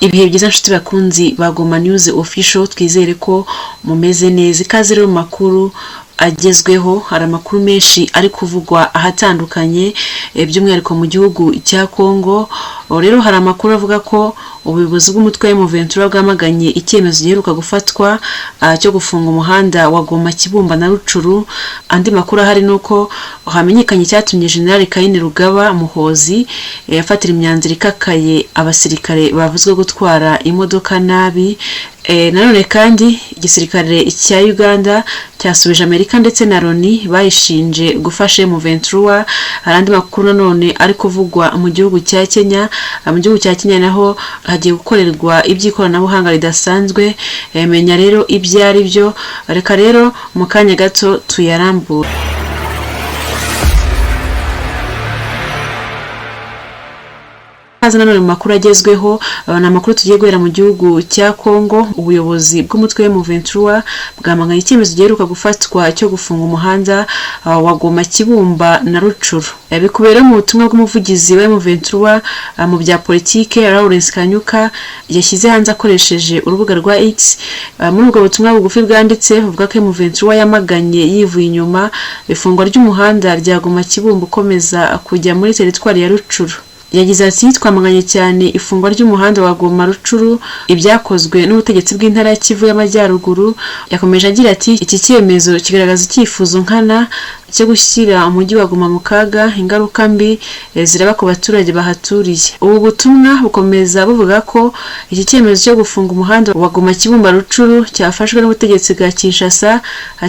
Ibihe byiza nshuti bakunzi ba Goma News Official, twizere ko mumeze neza. Ikaze rero mu makuru agezweho. Hari amakuru menshi ari kuvugwa ahatandukanye, by'umwihariko mu gihugu cya Congo. Rero hari amakuru avuga ko ubuyobozi bw'umutwe wa M23 bwamaganye icyemezo giheruka gufatwa cyo gufunga umuhanda wa Goma, Kibumba na Rucuru. Andi makuru ahari ni uko hamenyekanye icyatumye General Kainerugaba Muhozi afatira imyanzuro ikakaye abasirikare bavuzwe gutwara imodoka nabi. Nanone kandi igisirikare cya Uganda cyasubije Amerika ndetse na Loni bayishinje gufasha M23. Hari andi makuru nanone ari kuvugwa mu gihugu cya Kenya. Mu gihugu cya Kenya naho hagiye gukorerwa iby'ikoranabuhanga ridasanzwe. Menya rero ibyo ari byo. Reka rero mu kanya gato tuyarambure. Kaza nanone mu makuru agezweho. Ni amakuru tugiye guhera mu gihugu cya Congo. Ubuyobozi bw'umutwe wa M23 bwamaganye icyemezo giheruka gufatwa cyo gufunga umuhanda wa Goma, Kibumba na Rucuru. Bikubera mu butumwa bw'umuvugizi wa M23 mu bya politike, Lawrence Kanyuka, yashyize hanze akoresheje urubuga rwa X. Muri ubwo butumwa bugufi bwanditse buvuga ko M23 yamaganye yivuye inyuma ifungwa ry'umuhanda rya Goma, Kibumba ukomeza kujya muri teritwari ya Rucuru. Yagize ati: "Twamaganye cyane ifungwa ry'umuhanda wa Goma Rucuru, ibyakozwe n'ubutegetsi bw'intara ya Kivu y'Amajyaruguru." Yakomeje agira ati: "Iki cyemezo kigaragaza icyifuzo nkana cyo gushyira umujyi wa Goma mu kaga. Ingaruka mbi ziraba ku baturage bahaturiye." Ubu butumwa bukomeza buvuga ko iki cyemezo cyo gufunga umuhanda wa Goma, Kibumba, Rucuru cyafashwe n'ubutegetsi bwa Kinshasa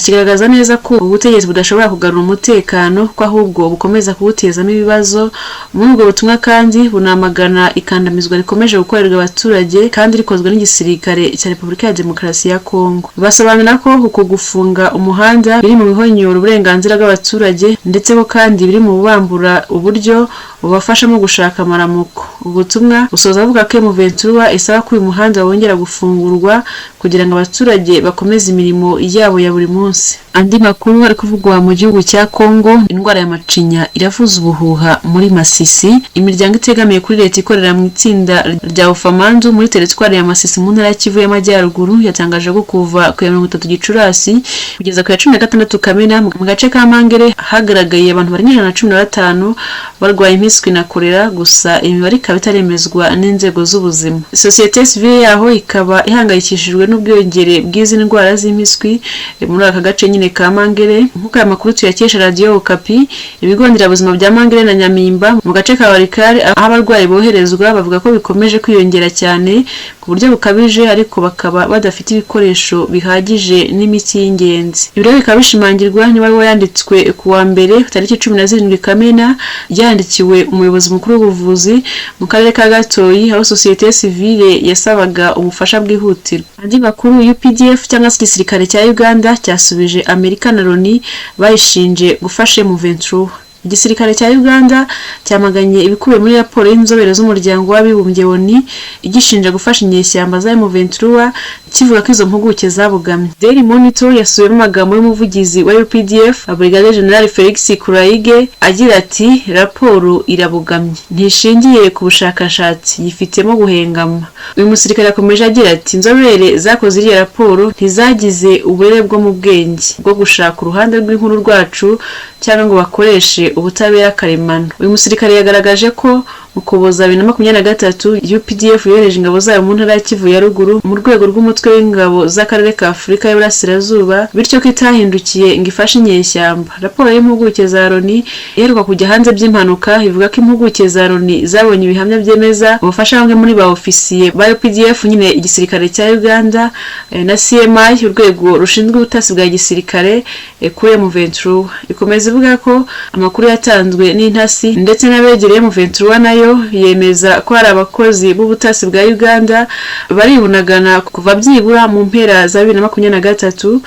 kigaragaza neza ko ubu butegetsi budashobora kugarura umutekano, ko ahubwo bukomeza kuwutezamo ibibazo. Muri ubwo butumwa kandi bunamagana ikandamizwa rikomeje gukorerwa abaturage kandi rikozwe n'igisirikare cya Repubulika ya Demokarasi ya Kongo. Basobanura ko uku gufunga umuhanda biri mu bihonyora uburenganzira bw'abaturage, ndetse ko kandi biri mu bubambura uburyo bubafashamo gushaka amaramuko. Ubutumwa busoza buvuga ko M23 isaba ko uyu muhanda wongera gufungurwa kugira ngo abaturage bakomeze imirimo yabo ya buri munsi. Andi makuru ari kuvugwa mu gihugu cya Congo: indwara ya macinya iravuza ubuhuha muri Masisi. Imiryango itegamiye kuri leta ikorera mu itsinda rya Ufamandu muri teritwari ya Masisi mu ntara ya Kivu y'Amajyaruguru yatangaje ko kuva ku ya 30 Gicurasi kugeza ku ya 16 Kamena mu gace ka Mangere hagaragaye abantu barenga 115 barwaye impiswi na kolera, gusa imibare ikaba itaremezwa n'inzego z'ubuzima. Sosiyete sivile yaho ikaba ihangayikishijwe n'ubwiyongere bw'izi ndwara z'impiswi muri aka gace nyine ka Mangere. Nk'uko aya makuru tuyakesha Radiyo Okapi, ibigo nderabuzima bya Mangere na Nyamimba mu gace ka Warikari aho abarwayi boherezwa bavuga ko bikomeje kwiyongera cyane ku buryo bukabije, ariko bakaba badafite ibikoresho bihagije n'imiti y'ingenzi. Ibi rero bikaba bishimangirwa n'ibaruwa yanditswe ku wa mbere tariki 17 Kamena, yandikiwe umuyobozi mukuru w'ubuvuzi mu karere ka Gatoyi, aho sosiyete sivile yasabaga ubufasha bwihutirwa. Andi makuru: UPDF cyangwa se igisirikare cya Uganda cyasubije Amerika na Loni bayishinje gufasha M23. Igisirikare cya Uganda cyamaganye ibikubiye muri raporo y'inzobere z'umuryango w'abibumbye ONU igishinja gufasha inyeshyamba za M23, kivuga ko izo mpuguke zabogamye. Daily Monitor yasubiyemo amagambo y'umuvugizi wa UPDF, Brigadier General Felix Kuraige, agira ati: "Raporo irabogamye, ntishingiye ku bushakashatsi, yifitemo guhengama." Uyu musirikare yakomeje agira ati: "Inzobere zakoze iriya raporo ntizagize uburere bwo mu bwenge bwo gushaka uruhande rw'inkuru rwacu cyangwa ngo bakoreshe ubutabera karemano." Uyu musirikare yagaragaje ko mu Ukuboza 2023 UPDF yohereje ingabo zayo mu ntara ya Kivu ya Ruguru mu rwego rw'umutwe w'ingabo z'akarere ka Afurika y'Iburasirazuba, bityo ko itahindukiye ngo ifashe inyeshyamba. Raporo y'impuguke za Loni iheruka kujya hanze by'impanuka ivuga ko impuguke za Loni zabonye ibihamya byemeza ubufasha bamwe muri ba ofisiye ba UPDF, nyine igisirikare cya Uganda, na CMI, urwego rushinzwe ubutasi bwa gisirikare, kuri M23. Ikomeza ivuga ko amakuru yatanzwe n'intasi ndetse n'abegereye M23 nayo yemeza ko hari abakozi b'ubutasi bwa Uganda baribunagana kuva byibura mu mpera za 2023.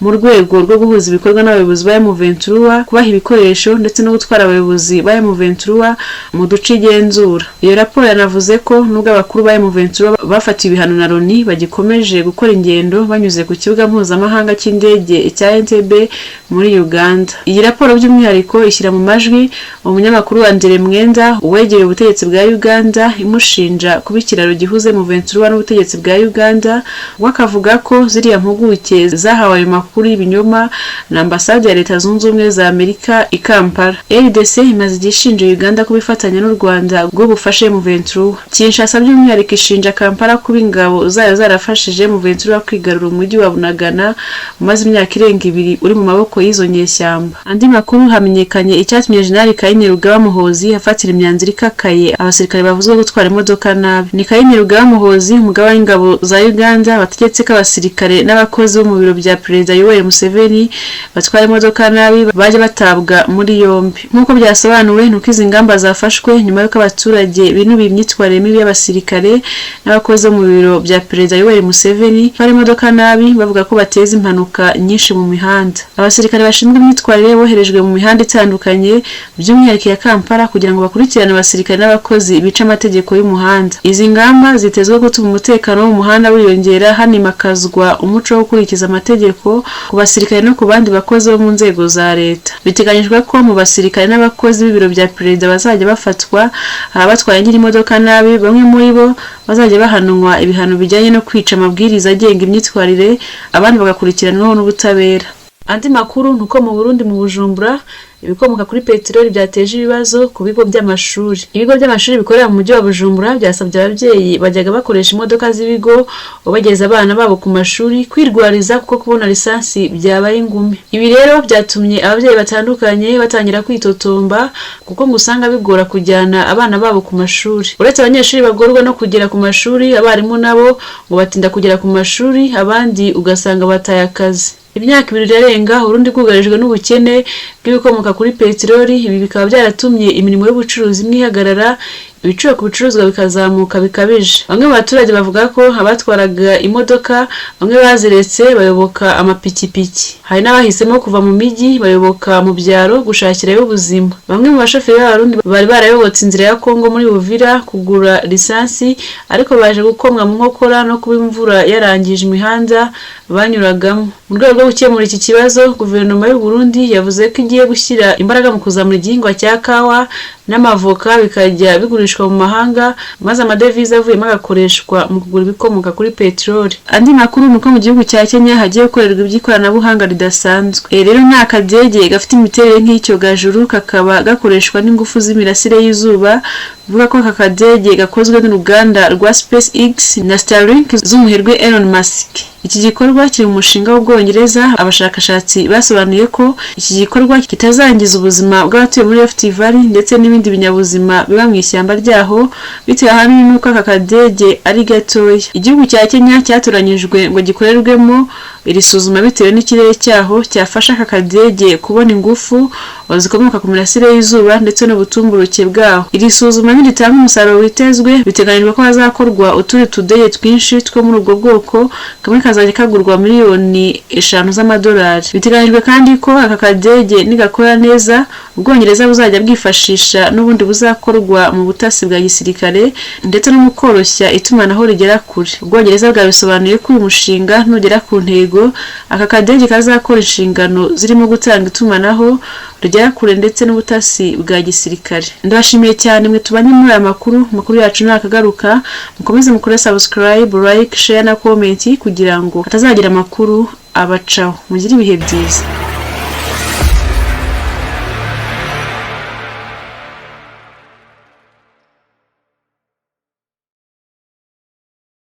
mu rwego rwo guhuza ibikorwa n'abayobozi ba M23, kubaha ibikoresho ndetse no gutwara abayobozi ba M23 mu duce igenzura. Iyo raporo yanavuze ko nubwo abakuru ba M23 bafatiwe ibihano na Loni, bagikomeje gukora ingendo banyuze ku kibuga mpuzamahanga cy'indege cya Entebbe muri Uganda. Iyi raporo by'umwihariko ishyira mu majwi umunyamakuru Andre Mwenda uwegereye ubutegetsi bwa Uganda, imushinja kuba ikiraro gihuze M23 n'ubutegetsi bwa Uganda. We akavuga ko ziriya mpuguke zahawe ayo makuru y'ibinyoma na ambasade ya Leta Zunze Ubumwe za Amerika i Kampala. RDC imaze igihe ishinja Uganda kuba ifatanya n'u Rwanda bwo bufashe M23. Kinshasa by'umwihariko ishinja Kampala kuba ingabo zayo zarafashije M23 kwigarura umujyi wa Bunagana umaze imyaka irenga 2 uri mu maboko y'izo nyeshyamba. Andi makuru, hamenyekanye icyatumye General Kainerugaba Muhoozi afatira imyanzuro ikakaye abasirikare bavuzwe gutwara imodoka nabi. Ni Kainerugaba Muhoozi, umugaba w'ingabo za Uganda, bategetse ko abasirikare n'abakozi bo mu biro bya Perezida Yoweri Museveni batwara imodoka nabi bajya batabwa muri yombi. Nk'uko byasobanuwe, nuko izi ngamba zafashwe nyuma y'uko abaturage binubiye imyitwarire mibi y'abasirikare n'abakozi bo mu biro bya Perezida Yoweri Museveni batwara imodoka nabi, bavuga ko bateza impanuka nyinshi mu mihanda. Abasirikare bashinzwe imyitwarire boherejwe mu mihanda itandukanye, by'umwihariko iya Kampala, kugira ngo bakurikirane abasirikare n'abakozi bica amategeko y'umuhanda. Izi ngamba zitezwe gutuma umutekano wo mu muhanda wiyongera, hanimakazwa umuco wo gukurikiza amategeko ku basirikare no ku bandi bakozi bo mu nzego za leta. Biteganyijwe ko mu basirikare n'abakozi b'ibiro bya perezida bazajya bafatwa abatwaye nyiri imodoka nabi, bamwe muri bo bazajya bahanwa ibihano bijyanye no kwica amabwiriza agenga imyitwarire, abandi bagakurikiranwaho n'ubutabera. Andi makuru nuko mu Burundi, mu Bujumbura, ibikomoka kuri peteroli byateje ibibazo ku bigo by'amashuri. Ibigo by'amashuri bikorera mu mujyi wa Bujumbura byasabye ababyeyi bajyaga bakoresha imodoka z'ibigo bageza abana babo ku mashuri kwirwariza, kuko kubona lisansi byabaye ingume. Ibi rero byatumye ababyeyi batandukanye batangira kwitotomba, kuko ngo usanga bigora kujyana abana babo ku mashuri. Uretse abanyeshuri bagorwa no kugera ku mashuri, abarimu nabo ngo batinda kugera ku mashuri, abandi ugasanga bataye akazi. Imyaka 2 irarenga Urundi bwugarijwe n'ubukene bw'ibikomoka kuri peteroli. Ibi bikaba byaratumye imirimo y'ubucuruzi imwe ihagarara, ibiciro ku bicuruzwa bikazamuka bikabije. Bamwe mu baturage bavuga ko abatwaraga imodoka bamwe baziretse bayoboka amapikipiki. Hari n'abahisemo kuva mu mijyi bayoboka mu byaro gushakirayo ubuzima. Bamwe mu bashoferi b'Abarundi bari barayobotse inzira ya Kongo muri Uvira kugura lisansi, ariko baje gukomwa mu nkokora no kuba imvura yarangije imihanda banyuragamo. Mu rwego rwo gukemura iki kibazo, guverinoma y'u Burundi yavuze ko igiye gushyira imbaraga mu kuzamura igihingwa cya kawa n'amavoka, bikajya bigurishwa mu mahanga, maze amadevize avuyemo agakoreshwa mu kugura ibikomoka kuri peteroli. Andi makuru nuko mu gihugu cya Kenya hagiye gukorerwa iby'ikoranabuhanga ridasanzwe. Rero ni akadege gafite imiterere nk'icyogajuru, kakaba gakoreshwa n'ingufu z'imirasire y'izuba. Bivuga ko aka kadege gakozwe n'uruganda rwa SpaceX na Starlink z'umuherwe Elon Musk. Iki gikorwa kiri mu mushinga w'Ubwongereza. Abashakashatsi basobanuye ko iki gikorwa kitazangiza ubuzima bw'abatuye muri Rift Valley ndetse n'ibindi binyabuzima biba mu ishyamba ryaho, bitewe ahanini n'uko aka kadege ari gatoya. Igihugu cya Kenya cyatoranyijwe ngo gikorerwemo iri suzuma bitewe n'ikirere cyaho cyafasha aka kadege kubona ingufu zikomoka ku mirasire y'izuba ndetse n'ubutumburuke bwaho. Iri suzuma niritanga umusaruro witezwe, biteganyijwe ko hazakorwa utundi tudege twinshi two muri ubwo bwoko, kamwe kazajya kagurwa miliyoni 5 z'amadolari. Biteganyijwe kandi ko aka kadege nigakora neza, Ubwongereza buzajya bwifashisha n'ubundi buzakorwa mu butasi bwa gisirikare ndetse no mu koroshya itumanaho rigera kure. Ubwongereza bwabisobanuye ko uyu mushinga nugera ku ntego, aka kadege kazakora inshingano zirimo gutanga itumanaho rigera kure ndetse n'ubutasi bwa gisirikare. Ndabashimiye cyane mwe tubanye muri aya makuru. Amakuru yacu nakagaruka. Mukomeze mukore subscribe, like, share na comment kugira ngo hatazagira amakuru abacaho. Mugire ibihe byiza.